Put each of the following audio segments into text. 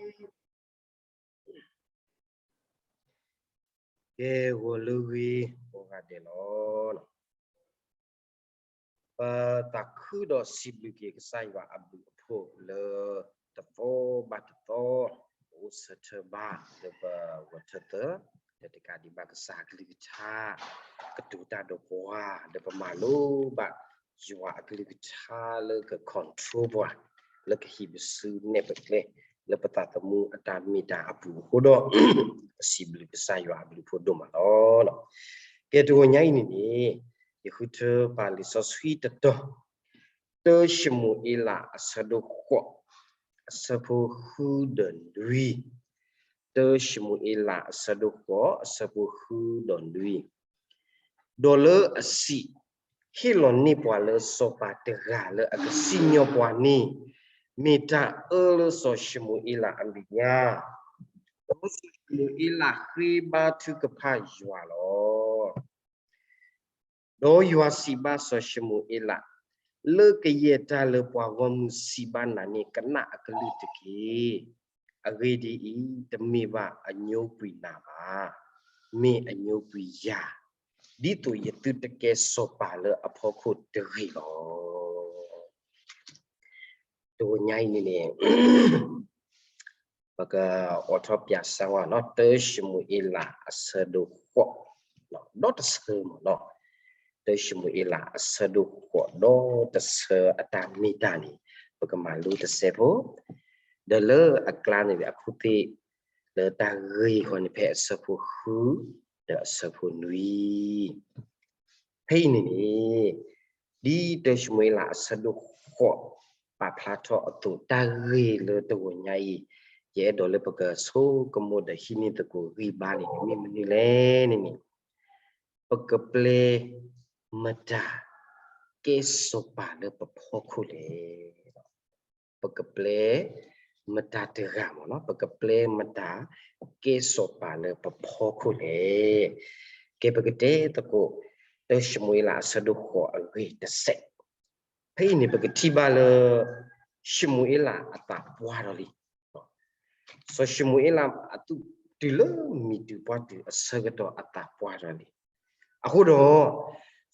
ကဲ ဂီၤလၢဂ့ၤ ကိးဂၤဒဲးလီၤ. ပသးခုဒီးစံးဘျုးက့ၤကစၢ်ယွၤအဘျုးအဖှိၣ်လၢ တသီဘၣ်တသီ အိၣ်ဆၢထၢၣ်ဘၣ်လၢပဂီၤထၢၣ်သၢ လၢတကးဒံးဘၣ်ကစၢ်အကလုၢ်ကထါ ကတိၤတၢ်ဒီးပှၤ လၢပမၤလိဘၣ် ယွၤအကလုၢ်ကထါလၢက control ပှၤ လၢကဟံးပစုနဲၣ်ပကျဲ လၢပသးသမူအတၢ်မ့ၢ်တၢ်အပူၤအဃိဒီး ပစံးဘျုးကစၢ်ယွၤအဘျုးအဖှိၣ်ဒိၣ်မးလီၤ. ကဲ တဂီၤညါအံၤန့ၣ်န့ၣ် ယဃုထၢပာ်လံာ်စီဆှံတတီၤ တၢၡမူၤအ့လးအဆၢဒိၣ်ဃိး အဆၢဖိဃုဒီးနွံ, တၢၡမူၤအ့လးအဆၢဒိၣ်ဃိး အဆၢဖိဃုဒီးနွံ, ဒီးလၢအစံး, ဟ့ၣ်လီၤန့ၢ်ပှၤလၢစီၤပၤတဂၤလၢအကစံၣ်ညီၣ်ပှၤန့ၣ်, မ့ၢ်တၢ်အၢလၢစီၤၡမူၤအ့လးအမဲာ်ညါ, ဒီးစီၤၡမူၤအ့လးဃ့ဘါထုကဖၣ်ယွၤလီၤ. ဒီးယွၤစံးဘၣ်စီၤၡမူၤအ့လး, လၢကယဲၢ်တၢ်လၢပှၤဂီၢ်မုၢ်စံးဘၣ်နၤန့ၣ် ကနၣ်အကလုၢ်တက့ၢ်. အဂ့ၢ်ဒ်အံၤ, တမ့ၢ်ဘၣ်အညိကွံာ်နၤဘၣ်, မ့ၢ်အညိကွံာ်ယၤ, ဒ်သိးယသုတကဲစီၤပၤလၢအဖီခိၣ်တဂ့ၤလီၤ. တဂီၤညါအံၤန့ၣ်န့ၣ် ပကအိးထီၣ်ပၠးစၢၤဝဲနီၤ တၢၡမူၤအ့လးအဆၢဒိၣ်ဃိး ဒီးတဆၢမ့ၢ်နီၤ, တၢၡမူၤအ့လးအဆၢဒိၣ်ဃိးဒီးတဆၢအတၢ်မ့ၢ်တၢ်န့ၣ် ပကမၤလိတစဲးဖိ, ဒီးလၢအကျါန့ၣ် အခိၣ်သ့ၣ်လၢတၢ်ဂ့ၢ်ဃီန့ၣ် ဖဲအဆၢဖိဃု ဒီးအဆၢဖိနွံ ဖဲအံၤန့ၣ်န့ၣ် ဒ်တၢၡမူၤအ့လးအဆၢဒိၣ်ဃိး ပာ်ဖျါထီၣ်အသိး တၢ်ဂ့ၢ်လၢတဂီၤညါအံၤ ယအဲၣ်ဒိးလၢပကဆိကမိၣ်ဒီးဟံးန့ၢ်သကိးဂံၢ်ဘါန့ၣ် မ့ၢ်မနုၤလဲၣ်န့ၣ်န့ၣ် ပကပျဲမတၤ ကဲစီၤပၤလၢပဖီခိၣ်လဲၣ်. ပကပျဲမတၤတဂၤမ့ၢ်နီၤ, ပကပျဲမတၤ ကဲစီၤပၤလၢပဖီခိၣ်လဲၣ်. ကဲ ပကတဲသကိး တၢၡမူၤအ့လးအဆၢဒိၣ်ဃိးအဂ့ၢ်တစဲး. ဖဲအံၤန့ၣ် ပကထံၣ်ဘၣ်လၢ ၡမူၤအ့လးအသးပှၢ်ထီၣ်လံ. စီၤၡမူၤအ့လးအသုးတုၤလၢမံၤတုၤပှၢ်တုၤအဆၢကတီၢ်အသးပှၢ်ထီၣ်လံ. အဃိဒီး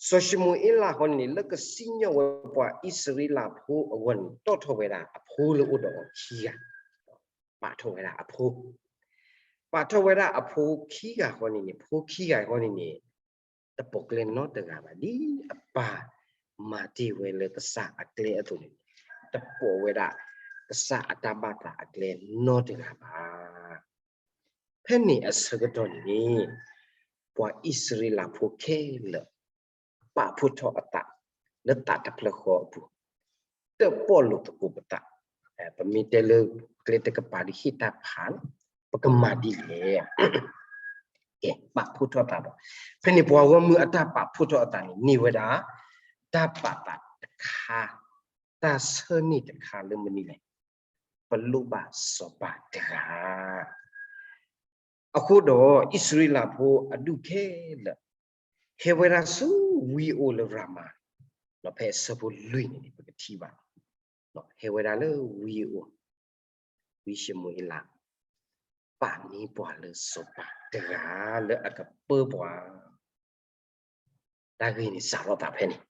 စီၤၡမူၤအ့လးဃီန့ၣ်န့ၣ် လၢကစံၣ်ညီၣ်ဝဲပှၤအံၣ်စရ့လးဖိအဂီၢ်န့ၣ် တီၣ်ထီၣ်ဝဲဒၣ်အဖိလၢအိၣ်ဒီးအီၤခံဂၤ, ပာ်ထီၣ်ဝဲဒၣ်အဖိ, ပာ်ထီၣ်ဝဲဒၣ်အဖိခံဂၤဃီန့ၣ်န့ၣ် ဖိခံဂၤဃီန့ၣ်န့ၣ် တပိာ်ကျဲနီတဂၤဘၣ်, ဒ်အပၢ်မၤတ့ၢ်ဝဲလၢကစၢ်အကျဲအသိးန့ၣ် တပိာ်ဝဲဒၣ် ကစၢ်အတၢ်ဘၣ်သးအကျဲနီတဂၤဘၣ်. ဖဲန့ၣ်အဆၢကတီၢ်န့ၣ် ပှၤအံၣ်စရ့လးဖိခဲလၢာ် ပာ်ဖှိၣ်ထီၣ်အသး လၢသးတဖျၢၣ်ဃီအပူၤ တပိာ်လိာ်သကိးပသး, ပမ့ၢ်တဲလၢကျဲတကပၤဒ်ဟ့ၣ်တၢ်ဖး ပကမၤဒ်လဲၣ်. ကဲ ပာ်ဖှိၣ်ထီၣ်သးဒီး ဖဲန့ၣ်ပှၤဂီၢ်မုၢ်အတၢ်ပာ်ဖှိၣ်ထီၣ်အသးန့ၣ် န့ၢ်ဝဲဒၣ် တၢ်ပာ်သးတခါ, တၢ်ဆၢန့ၢ်တခါလၢမနုၤလဲၣ်, ပလိၣ်ဘၣ်စီၤပၤတဂၤ အဃိဒီး အံၣ်စရ့လးဖိအဒူၣ်ခဲလၢာ် ဟဲဝဲဒၣ်ဆူဝံဧိၤလၢရၤမၤ, ဒီးဖဲအဆၢဖိလွံၢ်န့ၣ်န့ၣ် ပကထံၣ်ဘၣ်, ဟဲဝဲဒၣ်လၢဝံဧိၤ, ဝံၡမူၤအ့လး ပာ်န့ၢ်ပှၤလၢစီၤပၤတဂၤလၢအကပၢပှၤ တၢ်ဂ့ၢ်န့ၣ်စးထီၣ်သးဖဲန့ၣ်,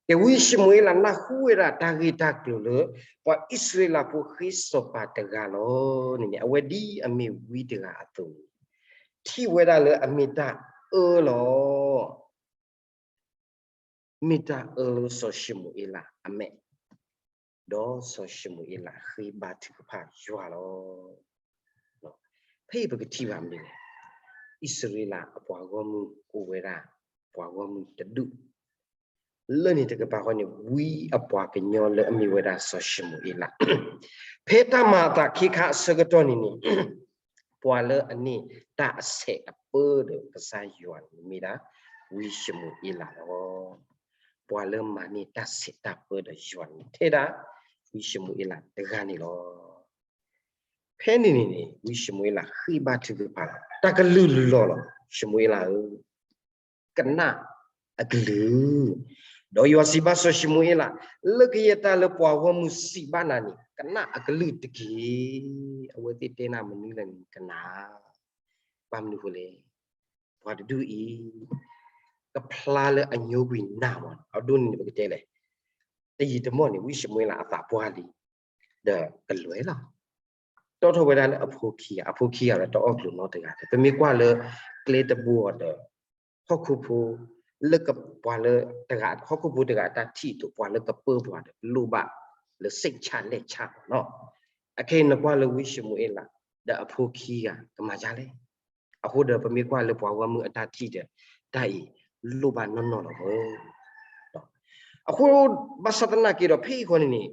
ကဲဝံၡမူၤအ့လးနၢ်ဟူဝဲဒၣ်တၢ်ဂ့ၢ်တၢ်ကျိၤလၢ ပှၤအံၣ်စရ့လးဖိဃ့စီၤပၤတဂၤလီၤန့ၣ်န့ၣ် အဝဲဒ်အမ့ၢ်ဝံတဂၤအသိးန့ၣ် ထံၣ်ဝဲဒၣ်လၢအမ့ၢ်တၢ်အၢလီၤ. မ့ၢ်တၢ်အၢလၢစီၤၡမူၤအ့လးအမဲာ်, ဒီးစီၤၡမူၤအ့လးဃ့ဘါထုကဖၣ်ယွၤလီၤ. ဖဲအံၤပကထံၣ်ဘၣ်မနုၤလဲၣ်, အံၣ်စရ့လးအပှၤဂီၢ်မုၢ်အိၣ်ဝဲဒၣ် ပှၤဂီၢ်မုၢ်တဒူၣ် လၢန့ၣ်တကပၤဃီန့ၣ် ဝံအပှၤကညီလၢအမ့ၢ်ဝဲဒၣ်စီၤၡမူၤအ့လး ဖဲတၢ်မၤအသးခ့ခါအဆၢကတီၢ်န့ၣ်န့ၣ် ပှၤလၢအန့ၢ်တၢ်အဆဲးအပၢဒီးကစၢ်ယွၤန့ၣ်မ့ၢ်ဒၣ် ဝံၡမူၤအ့လးလီၤ. ပှၤလၢမၤန့ၢ်တၢ်ဆဲးတၢ်ပၢဒီးယွၤန့ၣ် ထဲဒၣ် ဝံၡမူၤအ့လးတဂၤန့ၣ်လီၤ. ဖဲန့ၣ်န့ၣ်န့ၣ် ဝံၡမူၤအ့လးဃ့ဘါထုကဖၣ်လီၤ. တၢ်ကလုၢ်လီၤလီၤ, ၡမူၤအ့လးဧၢ, ကနၣ်အကလုၢ်, ဒီးယွၤစံးဘၣ်စီၤၡမူၤအ့လး, လၢကယဲၢ်တၢ်လၢပှၤဂီၢ်မုၢ်စံးဘၣ်နၤန့ၣ် ကနၣ်အကလုၢ်တက့ၢ်. အဝဲသ့ၣ်တဲနၤမနုၤလဲၣ်န့ၣ် ကနၣ်. ဘၣ်မနုၤဃိလဲၣ်, ပှၤတဒူၣ်အံၤ ကဖျါလၢအညိကွံာ်နၢ်မး, အဒိန့ၣ်ပကတဲလဲၣ်, တယံာ်တမီၢ်န့ၣ် ဝံၡမူၤအ့လးအသးပှၢ်လံ, ဒီးကလွဲလီၤ. တီၣ်ထီၣ်ဝဲဒၣ်လၢအဖိခံဂၤ, အဖိခံဂၤလၢတအီၣ်ကျိၤနီတဂၤ, ပမ့ၢ်ကွၢ်လၢကျဲတဘိဒီး ဟီၣ်ခိၣ်ဖိ လၢကပှၤလၢ ဟီၣ်ခိၣ်ဖိတဂၤအတၢ်ထံၣ်အသိး ပှၤလၢကပၢပှၤဒီးလိၣ်ဘၣ်လၢ စိတ်ချလက်ချ မးနီၤ. အခဲအံၤနကွၢ်လၢဝံၡမူၤအ့လး ဒီးအဖိခံဂၤကမၤဒ်လဲၣ်. အဃိဒီးပမ့ၢ်ကွၢ်လၢပှၤဂီၢ်မုၢ်အတၢ်ထံၣ်ဒီး တၢ်အံၤလိၣ်ဘၣ်နီၢ်နီၢ်လီၤမး. အဃိဘၣ်ဆၣ်သနာ်က့ဒီး ဖဲအံၤဃီန့ၣ်န့ၣ်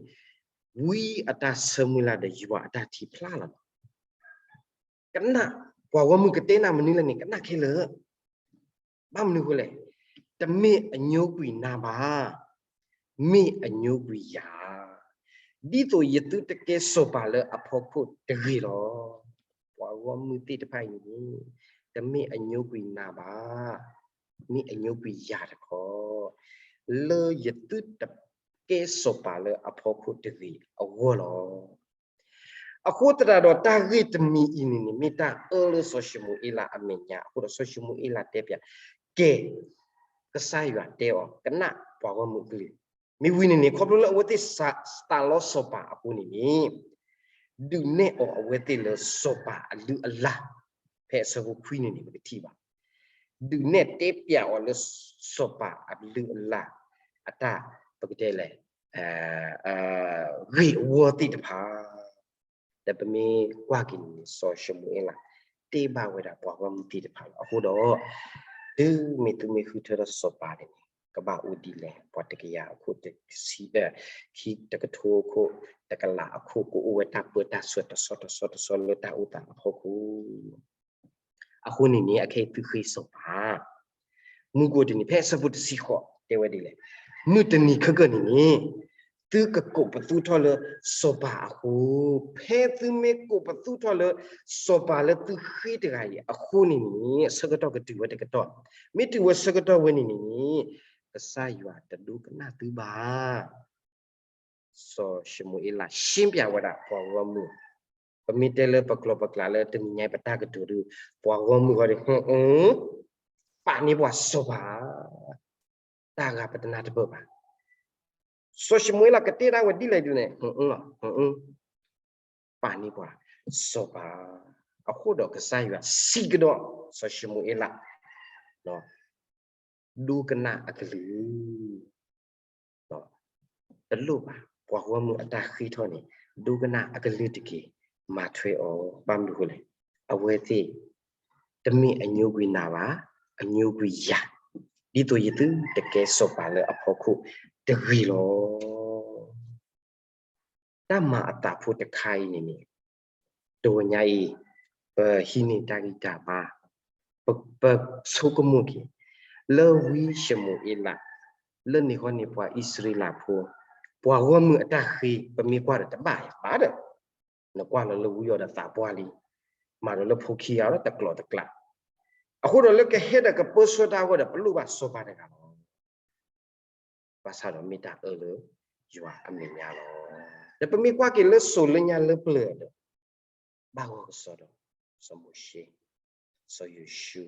ဝံအတၢ်ဆၢမုၢ်လၢ်ဒီးယွၤအတၢ်ထံၣ်ဖျါလီၤလီၤ. ကနၣ်, ပှၤဂီၢ်မုၢ်ကတဲနၤမနုၤလဲၣ်န့ၣ် ကနၣ်ခဲလၢာ်. ဘၣ်မနုၤဃိလဲၣ်, တမ့ၢ်အညိကွံာ်နၤဘၣ်, မ့ၢ်အညိကွံာ်ယၤ, ဒ်သိးယသုတကဲစီၤပၤလၢအဖီခိၣ်တဂ့ၤလီၤ. ပှၤဂီၢ်မုၢ်သ့ၣ်တဖၣ်အံၤန့ၣ် တမ့ၢ်အညိကွံာ်နၤဘၣ်, မ့ၢ်အညိကွံာ်ယၤတခီ, လၢယသုတကဲစီၤပၤလၢအဖီခိၣ်တဂ့ၤအဂီၢ်လီၤ. အဃိသတးဒီးတၢ်ဂ့ၢ်တမံၤအံၤန့ၣ်န့ၣ် မ့ၢ်တၢ်အၢလၢစီၤၡမူၤအ့လးအမဲာ်ညါအဃိဒီး စီၤၡမူၤအ့လးတဲပၠး, ကဲ, ကစၢ်ယွၤတဲအီၤ ကနၣ်ပှၤဂီၢ်မုၢ်အကလုၢ်, မ့ၢ်ဝံၤန့ၣ်န့ၣ် ခီဖျိလၢအဝဲသ့ၣ်စးတးလီၤစီၤပၤအဃိန့ၣ်န့ၣ် ဒုးနဲၣ်အီၤအဝဲသ့ၣ်လၢစီၤပၤအလုၢ်အလၢ်, ဖဲအဆၢဖိခွံန့ၣ်န့ၣ် ပကထံၣ်ဘၣ် ဒုးနဲၣ်တဲပၠးအီၤလၢစီၤပၤအလုၢ်အလၢ် အတၢ်ပကတဲလဲၣ် ဂ့ၤအဝီသ့ၣ်တဖၣ်, ဒီးပမ့ၢ်ကွၢ်က့ၤန့ၣ်န့ၣ် စီၤၡမူၤအ့လး တဲဘၣ်ဝဲဒၣ်ပှၤဂီၢ်မုၢ်သ့ၣ်တဖၣ်လီၤ. အဃိဒီး တုၤမ့ၢ်သုမ့ၢ်ဃုထၢထီၣ်စီၤပၤန့ၣ်န့ၣ် ကဘၣ်အိၣ်ဒ်လဲၣ်, ပှၤတကယၤအခိၣ်, ခံ, တကထိအခိၣ်, တကလးအခိၣ် ကအိၣ်ဝဲတၢ်ပၢတၢ်ဆှၢတဆီတဆီတဆီလၢတၢ်အိၣ်သးအဖီခိၣ် အဃိန့ၣ်န့ၣ် အခဲအံၤသုဃ့စီၤပၤ, မုၢ်ကိၣ်တနံၤ ဖဲအဆၢဖိတဆံဃိး တဲဝဲဒ်လဲၣ်, မုၢ်တနံၤခဲကနံၣ်န့ၣ်န့ၣ် သုကကိးပသူထီၣ်လၢစီၤပၤအဃိ, ဖဲသုမ့ၢ်ကိးပသူထီၣ်လၢစီၤပၤလၢသုဃ့တဂၤအံၤအဃိန့ၣ်န့ၣ် ဆၢကတီၢ်ကတုၤဝဲတကတီၢ်, မ့ၢ်တုၤဝဲဆၢကတီၢ်ဝဲန့ၣ်န့ၣ်န့ၣ် ကစၢ်ယွၤတဒိကနၣ်သုဘၣ်. စီၤၡမူၤအ့လး ရှင်းပြဝဲဒၣ်ပှၤဂီၢ်မုၢ်, ပမ့ၢ်တဲလၢပကျိာ်ပကျါလၢတနံၤညါအံၤပတၢ်ကတိၤဒီး ပှၤဂီၢ်မုၢ်ဃီဒီး ဟူအူ, ပာ်န့ၢ်ပှၤစီၤပၤ, တၢ်ဂၤပတနၢ်တပၢၢ်ဘၣ်. စီၤၡမူၤအ့လးကတဲဒၣ်ဝဲဒ်လဲၣ်ဒုးန့ၣ် ဟူအူလီၤ, ဟူအူ, ပာ်န့ၢ်ပှၤစီၤပၤ, အဃိဒီးကစၢ်ယွၤစံးကဒီး စီၤၡမူၤအ့လး ဒိကနၣ်အကလုၢ် တလိၣ်ဘၣ်, ပှၤဂီၢ်မုၢ်အတၢ်ဃ့ထီၣ်န့ၣ် ဒိကနၣ်အကလုၢ်တက့ၢ်, မၤထွဲအီၤ, ဘၣ်မနုၤဃိလဲၣ်, အဝဲသ့ၣ် တမ့ၢ်အညိကွံာ်နၤဘၣ်, အညိကွံာ်ယၤ, ဒ်သိးယသုတကဲစီၤပၤလၢအဖီခိၣ်တဂ့ၤလီၤ. တၢ်မၤအသးဖိတခါအံၤန့ၣ်န့ၣ် တဝီညါအံၤ ပဟံးန့ၢ်တၢ်ဂံၢ်တၢ်ဘါ, ပဆိကမိၣ်က့ၤ လၢဝံၡမူၤအ့လး လၢန့ၣ်ဃီန့ၣ် ပှၤအံၣ်စရ့လးဖိ ပှၤဂီၢ်မုၢ်အတၢ်ဃ့ ပမ့ၢ်ကွၢ်ဒီးတဘၣ်ယၤဘၣ်ဒီး နကွၢ်လီၤလၢဝံအီၤဒီးသးပှၢ်လံ, မၤဒီးလၢဖိခံဂၤဒီးတကျိာ်တကျါ, အဃိဒီးလၢကဟဲဒီးကပၢဆှၢတၢ်အဂီၢ်ဒီး ပလိၣ်ဘၣ်စီၤပၤတဂၤလီၤ. ဘၣ်ဆၣ်ဒီးမ့ၢ်တၢ်အၢလၢယွၤအမဲာ်ညါလီၤ. ဒီးပမ့ၢ်ကွၢ်က့ၤလၢစိၤလၢညါလၢပျၢၤဒီး ဘၣ်ဂီၢ်ကစီဒီး စီၤမိၤၡ့, စီၤယိၤၡူ,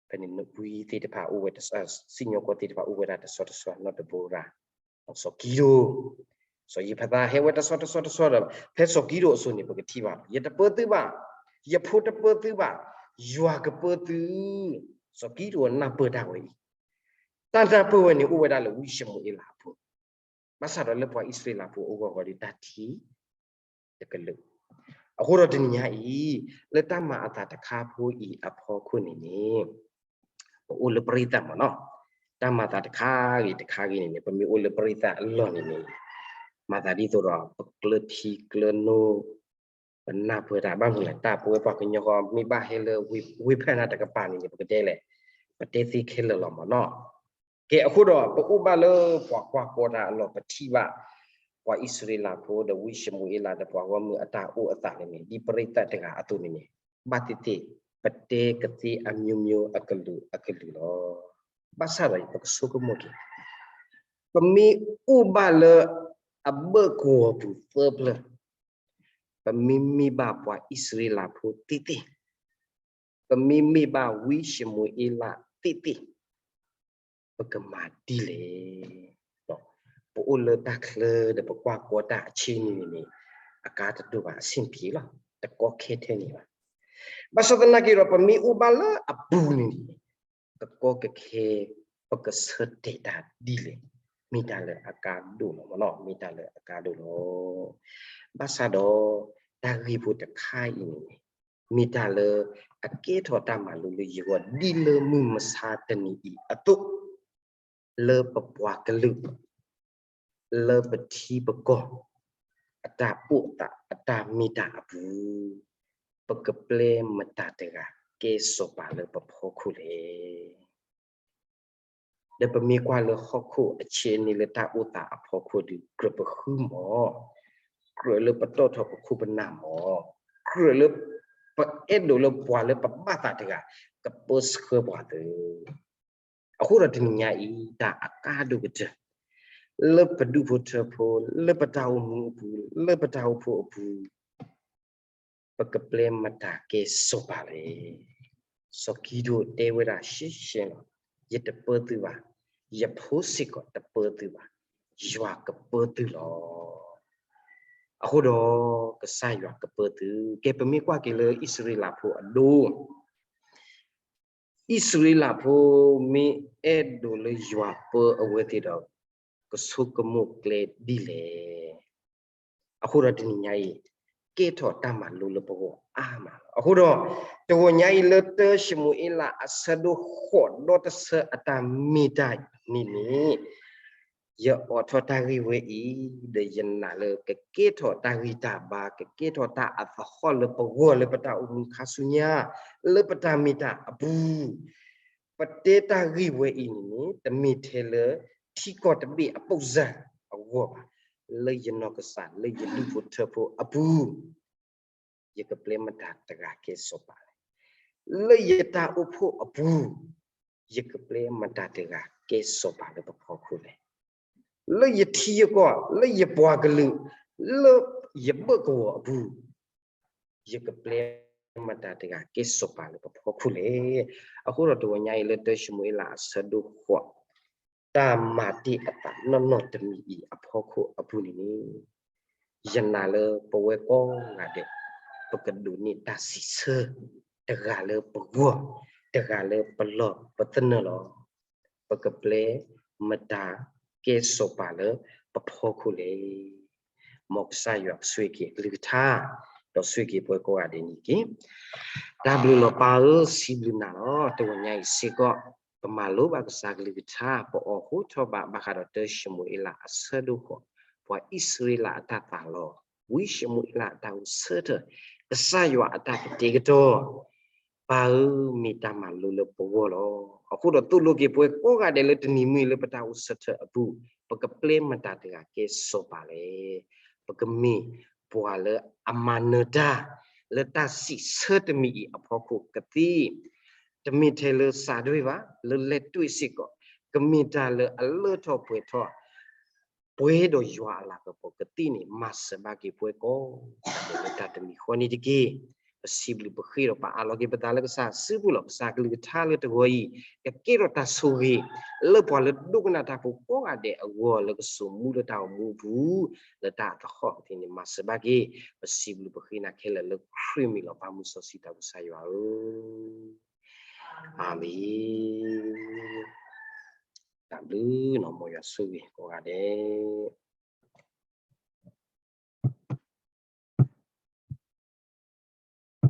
ဖဲန့ၣ်နကွံသ့ၣ်တဖၣ်အိၣ်ဝဲ, စံၣ်ညီၣ်ကွီၢ်သ့ၣ်တဖၣ်အိၣ်ဝဲဒၣ်တဆီတဆီ, နီၢ်ဒဘိရၤ, စီၤကံဒိၣ်, စီၤယံးဖသးဟဲဝဲတဆီတဆီတဆီဒီး ဖဲစီၤကံဒိၣ်အစိၤန့ၣ် ပကထံၣ်ဘၣ် ယတပၢသုဘၣ်, ယဖိတပၢသုဘၣ်, ယွၤကပၢသု, စီၤကံဒိၣ်နၢ်ပၢၢ်တၢ်ဝဲအံၤ, တၢ်နၢ်ပၢၢ်ဝဲန့ၣ် အိၣ်ဝဲဒၣ်လၢဝံၡမူၤအ့လးအပူၤ, ဘၣ်ဆၣ်ဒီးလၢပှၤအံၣ်စရ့လးဖိအဂီၢ်ဂီၢ်ဒီးတၢ်ထံၣ် တကလုာ်, အဃိဒီးတနံၤညါအံၤ လၢတၢ်မၤအသးတခါဖိအံၤအဖီခိၣ်န့ၣ်န့ၣ် ပအိၣ်လၢပရ့သးမ့ၢ်နီၤ, တၢ်မၤသးတခါဂ့ၤတခါဂ့ၤန့ၣ်န့ၣ် ပမ့ၢ်အိၣ်လၢပရ့သးအလီၢ်န့ၣ်န့ၣ် မၤသးဒ်သိးဒီး ပကျၢထံကျၢနိ, ပနၢ်ပၢၢ်တၢ်ဘၣ်မနုၤလဲၣ်, တၢ်ပဝဲပှၤကညီဃီ မ့ၢ်ဘၣ်ဟဲလၢဝ့ဖဲနၤတကပၤန့ၣ်န့ၣ် ပကတဲလဲၣ်, ပတဲသ့ခဲလၢာ်လီၤမ့ၢ်နီၤ. ကဲ အဃိဒီး ပအိၣ်ဘၣ်လၢပှၤကွၢ်ကီတၢ်အလီၢ် ပထံၣ်ဘၣ် ပှၤအံၣ်စရ့လးဖိဒီးဝံၡမူၤအ့လးဒီးပှၤဂီၢ်မုၢ်အတၢ်အိၣ်အသးန့ၣ်န့ၣ် ဒ်ပရ့သးတဂၤအသိးန့ၣ်န့ၣ် ဘၣ်သ့ၣ်သ့ၣ် ပတဲကသ့အမျိုးမျိုးအကလုာ်အကလုာ်လီၤ. ဘၣ်ဆၣ်ဒီး ပကဆိကမိၣ်က့ၤ ပမ့ၢ်အိၣ်ဘၣ်လၢအဘၢၣ်ကဝီၤပူၤသၢဖျၢၣ်, ပမ့မ့ၢ်ဘၣ်ပှၤအံၣ်စရ့လးဖိသ့ၣ်သ့ၣ်, ပမ့မ့ၢ်ဘၣ်ဝံၡမူၤအ့လးသ့ၣ်သ့ၣ်, ပကမၤဒ်လဲၣ်. ပအိၣ်လၢတၢ်ချၢဒီးပကွၢ်ကီတၢ်အဆ့နံၤန့ၣ် အကါတဒိၣ်ဘၣ် အဆ့ၣ်ဖံးလီၤ, တကီခဲထဲန့ၣ်ဘၣ်. ဘၣ်ဆၣ်သနာ်က့ဒီး ပမ့ၢ်အိၣ်ဘၣ်လၢအပူၤန့ၣ်န့ၣ် ကကီကခဲ ပကဆၢတဲာ်တၢ်ဒ်လဲၣ်, မ့ၢ်တၢ်လၢအကါဒိၣ်လီၤမ့ၢ်နီၤ, မ့ၢ်တၢ်လၢအကါဒိၣ်လီၤ. ဘၣ်ဆၣ်ဒီး တၢ်ဂ့ၢ်ဖိတခါအံၤန့ၣ်န့ၣ် မ့ၢ်တၢ်လၢအကဲထီၣ်တၢ်မၤလိလၢယဂီၢ် ဒ်လၢမုၢ်မဆါတနံၤအံၤအသိး, လၢပပှၤကလုာ် လၢပထံပကီၢ် အတၢ်အိၣ်သး အတၢ်မ့ၢ်တၢ်အပူၤ, ပကပျဲမတၤတဂၤကဲစီၤပၤလၢပဖီခိၣ်လဲၣ်. ဒီးပမ့ၢ်ကွၢ်လၢဟီၣ်ခိၣ်အဆ့အန့ၣ်လၢတၢ်အိၣ်သးအဖီခိၣ်ဒီး ကြၢးပဃုမၢ်, ကြၢးလၢပတီၢ်ထီၣ်ပခိၣ်ပနၢ်မၢ်, ကြၢးလၢပအဲၣ်ဒိးလၢပှၤလၢပဘၣ်သးတဂၤ ကပၢဆှၢပှၤသ့. အဃိဒီးတနံၤညါအံၤ တၢ်အကါဒိၣ်ကတၢၢ် လၢပဒူၣ်ဖိထၢဖိ လၢပတၢ်အိၣ်မူအပူၤ လၢပတၢ်အိၣ်ဖှိၣ်အပူၤ ပကပျဲမတၤကဲစီၤပၤလဲၣ်. စီၤကံဒိၣ်တဲဝဲဒၣ်ရှဲရှဲလီၤ, ယတပၢသုဘၣ်, ယဖိစ့ၢ်ကီးတပၢသုဘၣ်, ယွၤကပၢသုလီၤ. အဃိဒီး ကစၢ်ယွၤကပၢသု, ကဲ ပမ့ၢ်ကွၢ်က့ၤလၢအံၣ်စရ့လးဖိအဒိ အံၣ်စရ့လးဖိမ့ၢ်အဲၣ်ဒိးလၢယွၤပၢအဝဲသ့ၣ်ဒီး ကဆိကမိၣ်ကျဲဒ်လဲၣ်. အဃိဒီးတနံၤညါအံၤ ကဲထီၣ်တၢ်မၤလိလၢပဂီၢ်အါမးလီၤ. အဃိဒီး တဂီၤညါအံၤလၢတၢၡမူၤအ့လးအဆၢဒိၣ်ဃိးဒီတဆၢအတၢ်မ့ၢ်တၢ်န့ၣ်န့ၣ် ယအိးထီၣ်တၢ်ဂ့ၢ်ဝဲအံၤ ဒီးယနာ်လၢကကဲထီၣ်တၢ်ဂံၢ်တၢ်ဘါ ကကဲထီၣ်တၢ်အသဟီၣ်လၢပဂီၢ်လၢပတၢ်အိၣ်မူခါဆူညါ လၢပတၢ်မ့ၢ်တၢ်အပူၤ ပတဲတၢ်ဂ့ၢ်ဝဲအံၤန့ၣ်န့ၣ် တမ့ၢ်ထဲလၢထံကီၢ်တဘ့ၣ်အပိၢ်စၢ်အဂီၢ်ဘၣ်, လၢယနီၢ်ကစၢ်လၢယဒူၣ်ဖိထၢဖိအပူၤ ယကပျဲမတၤတဂၤကဲစီၤပၤလဲၣ်. လၢယတၢ်အိၣ်ဖှိၣ်အပူၤ ယကပျဲမတၤတဂၤကဲစီၤပၤလၢပဖီခိၣ်လဲၣ်. လၢယထံယကီၢ် လၢယပှၤကလုာ် လၢယဘၢၣ်ကဝီၤအပူၤ ယကပျဲမတၤတဂၤကဲစီၤပၤလၢပဖီခိၣ်လဲၣ်. အဃိဒီးတဂီၤညါအံၤလၢတၢၡမူၤအ့လးအဆၢဒိၣ်ဃိး တၢ်မၤတ့ၢ်အသးနီၢ်နီၢ်တမံၤအံၤအဖီခိၣ်အပူၤန့ၣ်န့ၣ် ယနာ်လၢပဝဲကိးဂၤဒဲး ပကဒိးန့ၢ်တၢ်စံးဆၢ တဂၤလၢပဂီၢ် တဂၤလၢပလီၢ်ပသနၢၣ်လီၤ. ပကပျဲမတၤကဲစီၤပၤလၢပဖီခိၣ်လဲၣ်. မ်ကစၢ်ယွၤဆိၣ်ဂ့ၤက့ၤအကလုၢ်ကထါ ဒီးဆိၣ်ဂ့ၤက့ၤပဝဲကိးဂၤဒဲးန့ၣ်တက့ၢ်. တၢ်ဘျုးလီၤပၢ်ဧၢ, စံးဘျုးနၤလီၤ. တဂီၤညါအံၤစ့ၢ်ကီး ပမၤလိဘၣ်ကစၢ်ကလုၢ်ကထါ ပအိးထီၣ်ဘၣ်ဘၣ်ဃးဒီးတၢၡမူၤအ့လးအဆၢဒိၣ်ဃိး ပှၤအံၣ်စရ့လးအတၢ်သးလီၤ, ဝံၡမူၤအ့လးအတၢ်အိၣ်ဆၢထၢၣ်, ကစၢ်ယွၤအတၢ်ကတဲာ်ကတီၤ ပၢ်ဧၢ, မ့ၢ်တၢ်မၤလိလၢပဂီၢ်လီၤ. အဃိဒီးသိၣ်လိက့ၤပဝဲကိးဂၤဒဲးလၢတနံၤမုၢ်အံၤ လၢပတၢ်အိၣ်ဆၢထၢၣ်အပူၤ ပကပျဲမတၤတဂၤကဲစီၤပၤလဲၣ်. ပကမ့ၢ်ပှၤလၢအမၤနၢၤတၢ် လၢတၢ်စံးဆၢတမံၤအံၤအဖီခိၣ်ကသ့, တမ့ၢ်ထဲလၢစးဒွဲၣ်ဘၣ်, လၢလဲၤတွ့ၢ်စ့ၢ်ကီး, ကမ့ၢ်တၢ်လၢအလၢထီၣ်ပှဲၤထီၣ် ပှဲၤဒီးယွၤအလၤကပီၤကသ့န့ၣ် မၤစၢၤဘၣ်က့ၤပဝဲကိးဂၤဒဲးလၢတၢ်တမံၤဃီန့ၣ်တက့ၢ်. ပစံးဘျုးပဃ့ဒီးပအးလီၤက့ၤပသးလၢကစၢ်အစုပူၤလီၤ. ကစၢ်ကလုၢ်ကထါလၢတဂီၤအံၤ ကကဲထီၣ်တၢ်ဆိၣ်ဂ့ၤ လၢပှၤလၢဒိကနၣ်တၢ်ဖိကိးဂၤဒဲးအဂီၢ် လၢကစိာ်မူလၢတၢ်အိၣ်မူအပူၤ လၢတၢ်အသဟီၣ်ကသ့န့ၣ် မၤစၢၤဘၣ်က့ၤ. ပစံးဘျုးပဃ့နၤခဲလၢာ်လၢခရံာ်မံၤလီၤ. ပၢ်မုၢ်စီဆှံတၢ်ကစၢ်ယွၤဧၢ အၤမ့ၣ်. တၢ်ဘျုးနီၢ် မ်ယွၤဆိၣ်ဂ့ၤကိးဂၤဒဲး.